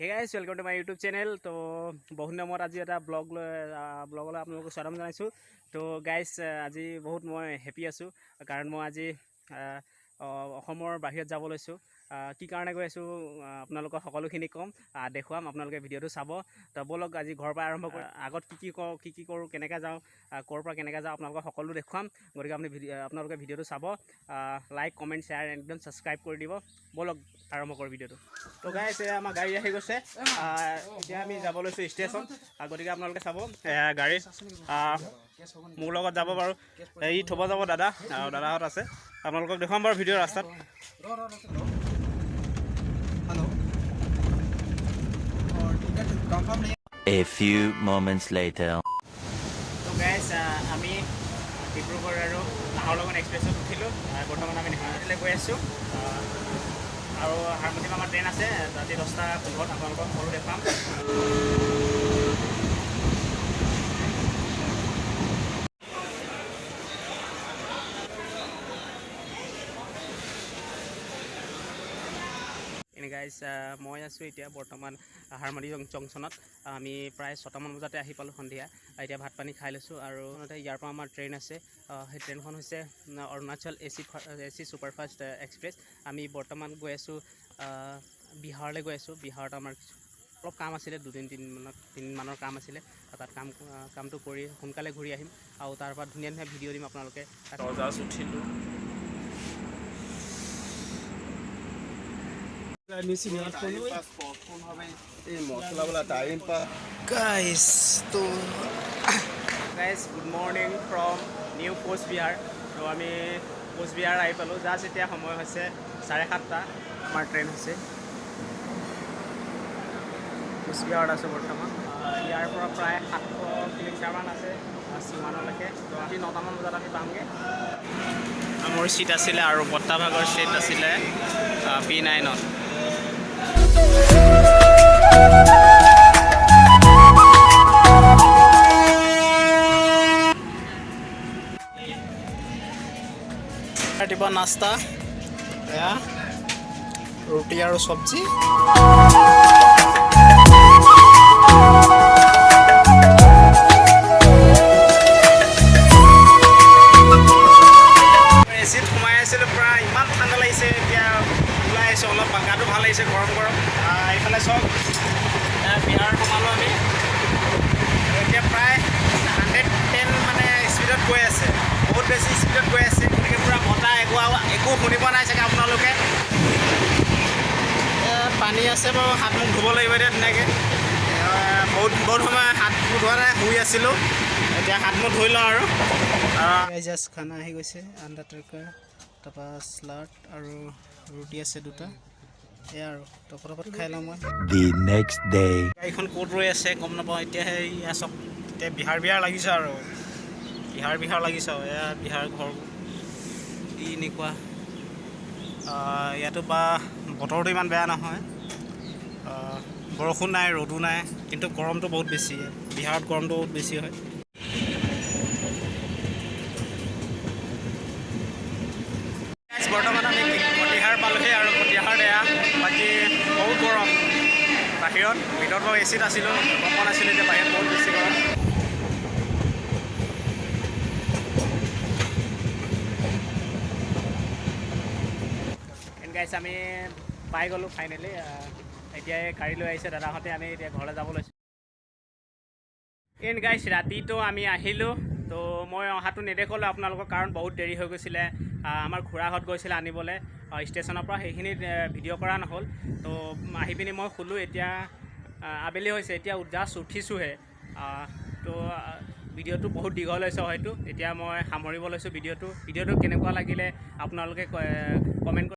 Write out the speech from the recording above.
Hey guys, welcome to my YouTube channel. তো বহুত দিনৰ মূৰত আজি এটা ব্লগ লৈ ব্লগলৈ আপোনালোকক স্বাগতম জনাইছোঁ। তো গাইজ, আজি বহুত মই হেপী আছোঁ, কাৰণ মই আজি অসমৰ বাহিৰত যাব লৈছোঁ। কি কাৰণে গৈ আছোঁ, আপোনালোকক সকলোখিনি ক'ম, দেখুৱাম, আপোনালোকে ভিডিঅ'টো চাব। তো ব'লক, আজি ঘৰৰ পৰা আৰম্ভ কৰোঁ। আগত কি কি কৰোঁ, কি কি কৰোঁ, কেনেকৈ যাওঁ, ক'ৰ পৰা কেনেকৈ যাওঁ, আপোনালোকক সকলো দেখুৱাম। গতিকে আপুনি ভিডিঅ' আপোনালোকে ভিডিঅ'টো চাব, লাইক, কমেণ্ট, শ্বেয়াৰ, একদম ছাবস্ক্ৰাইব কৰি দিব। ব'লক, আৰম্ভ কৰোঁ ভিডিঅ'টো। তো গাইজ, এয়া আমাৰ গাড়ী আহি গৈছে। এতিয়া আমি যাব লৈছোঁ ষ্টেচন। গতিকে আপোনালোকে চাব, এয়া গাড়ী। মোৰ লগত যাব বাৰু, এই থ'ব যাব দাদা আৰু দাদাহঁত আছে। আপোনালোকক দেখুৱাম বাৰু ভিডিঅ' ৰাস্তাত। हेलो, और टिकट कंफर्म नहीं? A few moments later. তো গাইজ, আমি ডিব্ৰুগড় আৰু নাহৰলগুন এক্সপ্ৰেছত উঠিলোঁ। বৰ্তমান আমি নাহৰলগুনলৈ গৈ আছোঁ আৰু হাৰমতিত আমাৰ ট্ৰেইন আছে ৰাতি 10টা 15ত। আপোনালোকক সকলো দেখুৱাম। এনে গাইজ, মই আছোঁ এতিয়া বৰ্তমান হাৰমতি জংচনত। আমি প্ৰায় 6টামান বজাতে আহি পালোঁ সন্ধিয়া। এতিয়া ভাত পানী খাই লৈছোঁ আৰু ইয়াৰ পৰা আমাৰ ট্ৰেইন আছে। সেই ট্ৰেইনখন হৈছে অৰুণাচল এ চি ছুপাৰফাষ্ট এক্সপ্ৰেছ। আমি বৰ্তমান গৈ আছোঁ, বিহাৰলৈ গৈ আছোঁ। বিহাৰত আমাৰ অলপ কাম আছিলে, দুদিন তিনিদিনমানত তিনিদিনমানৰ কাম আছিলে। তাত কামটো কৰি সোনকালে ঘূৰি আহিম আৰু তাৰ পৰা ধুনীয়া ধুনীয়া ভিডিঅ' দিম আপোনালোকে। জাষ্ট উঠিলোঁ। मसला वाला टाइम पर। গাইজ, তো guys, good morning from New Cooch Behar. তো আমি কোচবিহাৰ আহি পালোঁ জাষ্ট। এতিয়া সময় হৈছে 7:30। আমাৰ ট্ৰেইন হৈছে। কোচবিহাৰত আছোঁ বৰ্তমান। ইয়াৰ পৰা প্ৰায় 700 কিলোমিটাৰমান আছে সীমানলৈকে। তো ৰাতি 9টামান বজাত আমি পামগৈ। মোৰ চিট আছিলে আৰু বৰ্তাভাগৰ চিট আছিলে বি 9ত। ৰাতিপুৱা নাস্তা এয়া, ৰুটি আৰু চব্জি। এচিত সোমাই আছিলোঁ, পূৰা ইমান ঠাণ্ডা লাগিছে। এতিয়া ওলাই আহিছোঁ, অলপ গাটো ভাল লাগিছে, গৰম গৰম। এইফালে চাওক, এয়া বিহাৰ সোমালোঁ আমি। এতিয়া প্ৰায় 110 মানে স্পীডত গৈ আছে, বহুত বেছি স্পীডত গৈ আছে। গতিকে পূৰা বতাহ, একো একো শুনিব নাই চাগে আপোনালোকে। পানী আছে বাৰু, হাত মুখ ধুব লাগিব এতিয়া ধুনীয়াকৈ। বহুত বহুত সময় হাত মুখ ধোৱা নাই, শুই আছিলোঁ। এতিয়া হাত মুখ ধুই লওঁ আৰু জাষ্ট খানা আহি গৈছে, আণ্ডা তৰকা, তাৰপৰা চালাড আৰু ৰুটি আছে দুটা। এয়া আৰু তো ফটাফট খাই লওঁ মই। The next day. গাড়ীখন ক'ত ৰৈ আছে গম নাপাওঁ। এতিয়া সেই এয়া চব এতিয়া বিহাৰ বিহাৰ লাগিছে আৰু, বিহাৰ বিহাৰ লাগিছে আৰু। এয়া বিহাৰ ঘৰ এনেকুৱা। ইয়াতো বা বতৰটো ইমান বেয়া নহয়, বৰষুণ নাই, ৰ'দো নাই, কিন্তু গৰমটো বহুত বেছি। বিহাৰত গৰমটো বহুত বেছি হয়। Guys, বৰ্তমান আমি কটিহাৰ পালোহি আৰু কটিহাৰত এয়া। বাকী বহুত গৰম বাহিৰত। ভিতৰত বাৰু এ চিত আছিলোঁ, গম পোৱা নাছিলোঁ। এতিয়া বাহিৰত বহুত বেছি গৰম। গাইছ, আমি পাই গ'লোঁ ফাইনেলি। এতিয়া এই গাড়ী লৈ আহিছে দাদাহঁতে, আমি এতিয়া ঘৰলৈ যাব লৈছোঁ। এণ্ড গাইছ, ৰাতিটো আমি আহিলোঁ। তো মই অহাটো নেদেখালোঁ আপোনালোকক, কাৰণ বহুত দেৰি হৈ গৈছিলে। আমাৰ খুৰাহঁত গৈছিলে আনিবলৈ ষ্টেচনৰ পৰা, সেইখিনিত ভিডিঅ' কৰা নহ'ল। তো আহি পিনি মই শুলোঁ। এতিয়া আবেলি হৈছে, এতিয়া জাষ্ট উঠিছোঁহে। তো ভিডিঅ'টো বহুত দীঘল হৈছে হয়তো, এতিয়া মই সামৰিব লৈছোঁ ভিডিঅ'টো। ভিডিঅ'টো কেনেকুৱা লাগিলে আপোনালোকে কমেণ্ট